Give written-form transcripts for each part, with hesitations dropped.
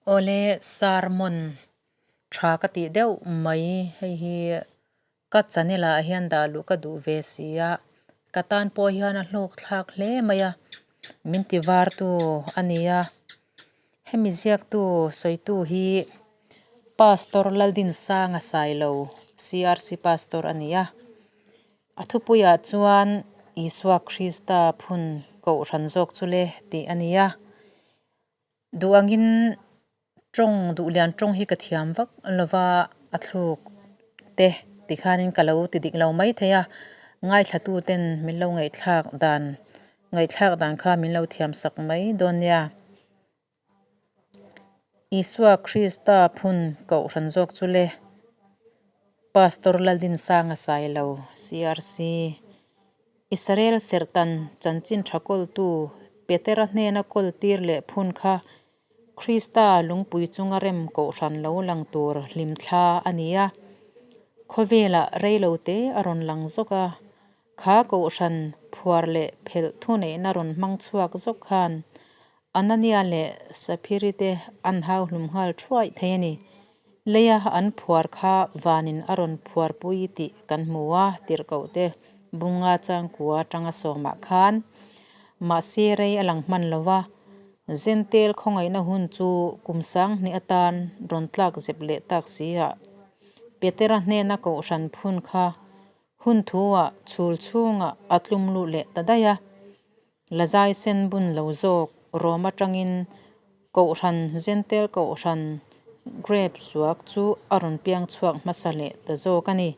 Awle sermon tha ka tih deuh mai hei hi ka channel ah hian dah luh ka duh ve si a, ka tan pawh hian a hlawk thlak hle mai a, min ti var tu a ni a, hemi ziaktu sawitu hi Pastor Laldinsanga Sailo CRC Pastor a ni a. A thupuiah chuan Isua Krista phun kohhran zawk chu le tih a ni a. Duh angin tawng duh lian tawng hi ka thiam vak lova a thluk te tikhanin ka lo ti dik lo mai thei a. Ngaithlatu ten min lo ngaihthlak dan ngaihthlak dan kha min lo thiam sak mai dawn nia. Isua Krista phun kohhran zawk chu le Pastor Laldinsanga Sailo, CRC, Israel serhtan chanchin tha kawltu Petera hnena kawl tir leh phun kha Krista lungpui chunga rem kohhran lo lang tur hlimthla a ni a. Khawvelah reilote a rawn lang zawk a. Kha kohhran phuar leh phelh thuneihna rawn hmang chhuak zawk khan Anania leh Saphiri te an hau hlum nghal thuaih thei a ni. Leia an phuar kha vanin a rawn phuarpui tih kan hmu a, tirhkoh te bunga changkua atanga sawmah khan. Mahse rei a lang hman lo a, Zentel khawngaihna hun chu kum sanghnih atan rawn tlak zep leh tak si ah Petera hnena kohhran phun kha Hun thu-ah chhul chhungah a tlum luh leh ta daih a, Lazai sen bun lo zawk rawm atangin Kohhran Zentel Kohhran grape suak chu a rawn piang chhuak hmasa leh ta zawk a ni.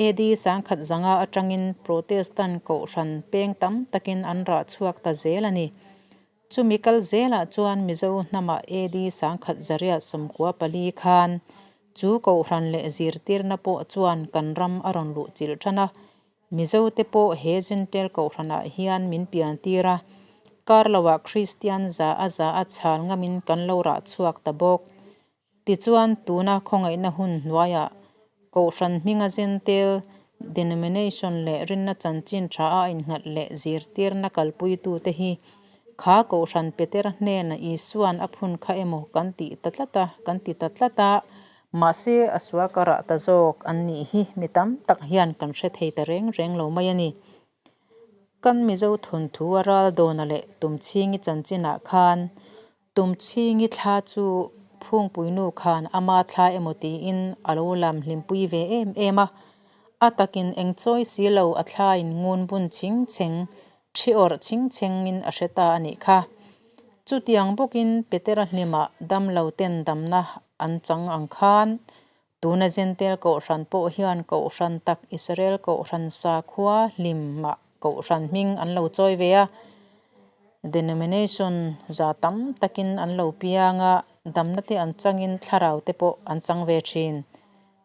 AD sangkhat zanga atangin Protestant Kohhran peng tam takin an rah chhuak ta zel a ni. Chumi kal zelah chuan Mizo hnamah AD 1924 khan chu Kohhran leh zirtirna pawh chuan kan ram a rawn luh chilh tan a. Mizote pawh he Jentail Kohhranah hian min piantir a, kar loah Kristian za a za a chhal ngamin kan lo rah chhuak ta bawk. Tichuan, tuna khawngaihna hun hnuaiah Kohhran hminga Jentail denomination leh rinna chanchin tha a innghat leh zirtirna kalpuitute hi kha Kohhran Petera hnena Isua'n a phun kha emaw kan ti ta tlat a, kan ti ta tlat a, mahse a sual ka rah ta zawk an nih hi mi tam tak hian kan hre thei ta reng reng lo mai a ni. Kan Mizo thawnthu a ral dawna leh Tumchhingi chanchinah khan Tumchhingi thla chu Phungpuinu khan ama thla emaw tiin a lo lam hlimpui ve em em a. A takin eng chawi si lo a thlain ngun bun chhing chheng, thi awrh chhing chhengin a hre ta a nih kha. Chutiang bawkin Petera hlimah damlo ten damna an chang ang khan Tuna Jentail Kohhran pawh hian Kohhran tak Israel Kohhran sakhua hlimah Kohhran hming an lo chawi ve a, denomination za tam takin an lo piang a, damna te an changin thlarau te pawh an chang ve thin.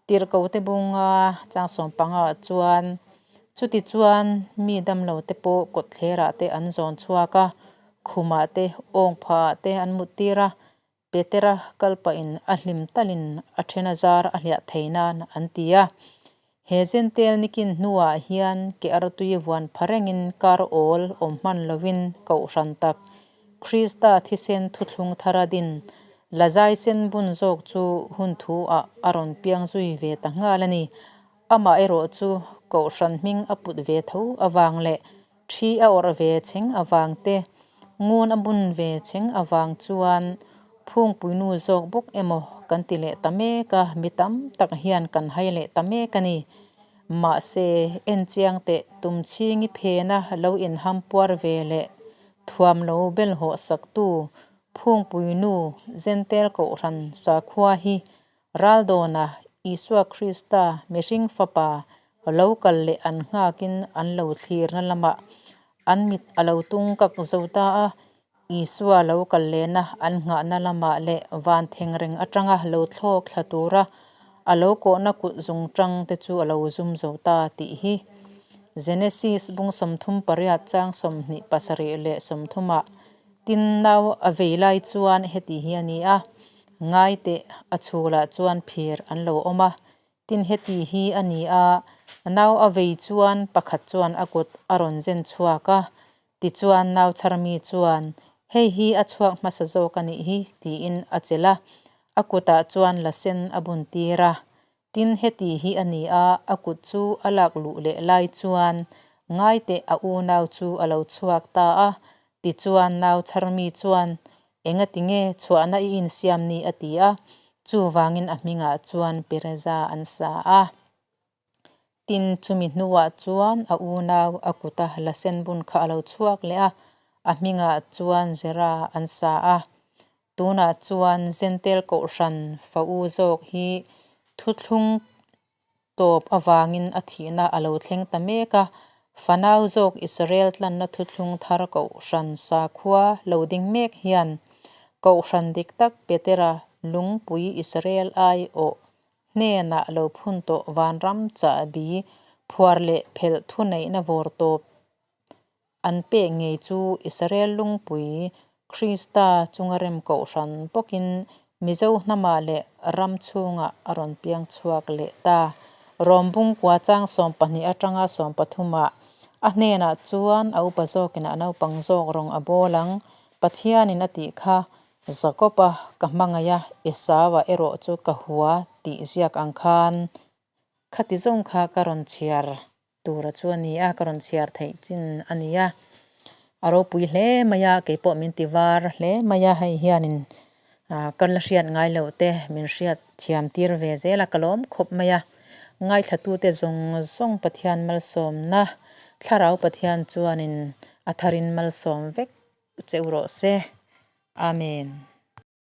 Tirhkoh te bunga chang sawmpanga ah chuan chuti chuan mi damlo te pawh kawtthlerah te an zawn chhuak a, khumah te awngphah ah te an mut tir a, Petera kal pahin a hlim talin a then a zar a hliah thei nan an ti a. He Jentail nikin hnuah hian ke artui vuan pha rengin kar awl awm hman lovin kohhran tak Krista thisen thuthlung thara din Lazai sen bun zawk chu hun thu ah a rawn piang zui ve ta nghal a ni. Amah erawh chu kohhran hming a put ve tho avang leh Thi a awrh ve chheng avang te, ngun a bun ve chheng avang chuan phungpuinu zawk bawk emaw kan ti leh ta mek a, mi tam tak hian kan hai leh ta mek a ni. Mahse, en chiang teh tumchhingi phena lo inham puar ve leh thuam lo bel hawh saktu phungpuinu Jentail Kohhran sakhua hi Raldawna Isua Krista mihring fapa lo kal leh an nghakin an lo thlirna lamah an mit a lo tung kak zo ta a, Isua lo kal lehna an nghahna lamah leh van thengreng atanga lo thlawk thla tura a lo kawhna kut zung tang te chu a lo zum zo ta tih hi Genesis bung 38 chang 27 leh 30 ah tin nau a vei lai chuan heti hi a ni a. Ngai teh a chhulah chuan phir an lo awm a, tin heti hi a ni a, nau a vei chuan pakhat chuan a kut a rawn zen chhuak a, tichuan nau chhar mi chuan Hei hi a chhuak hmasa zawk a nih hi, tiin a chelh a, a kutah chuan la sen a buntir a. Tin, heti hi a ni a, a kut chu a lak luh leh lai chuan ngaiteh a unau chu a lo chhuak ta a. Tichuan, nau chharmi chuan, Engati nge chhuahna i insiam ni? a ti a. Chuvangin a hmingah chuan Pereza an sa a. Tin, chumi hnuah chuan a unau a kuta la sen bun kha a lo chhuak leh a, a hmingah chuan Zera an sa a. Tunah chuan Zentel Kohhran fa u zawk hi thuthlung tawp avangin a thihna a lo thleng ta mek a, fanau zawk Israel tlanna thuthlung thar Kohhran sakhua lo ding mek hian Kohhran dik tak Petera lungpui Israel aiawh Hnenah lo phun tawh vanram chahbi phuar leh phelh thuneihna vawr tawp an pek ngei chu Israel lungpui Krista chunga rem kohhran bawkin Mizo hnamah leh ram chhungah a rawn piang chhuak leh ta. Rom bungkua chang 12 atanga 13 ah a hnenah chuan a upa zawkin a naupang zawk rawng a bawl ang Pathianin a tih kha Jakob-a ka hmangaih a, Esau-a erawh chu ka hua tih ziak ang khan khati zawng kha ka rawn chhiar tura chu a ni a, ka rawn chhiar theih chin a ni a. A ropui hle mai a, kei pawh min ti var hle mai a, hei hianin ka la hriat ngai loh te min hriat thiam tir ve zel a, ka lawm khawp mai a. Ngaithlatute zawng zawng Pathian malsawmna, Thlarau Pathian chuanin a tharin malsawm vek. Cheu rawh se. Amen.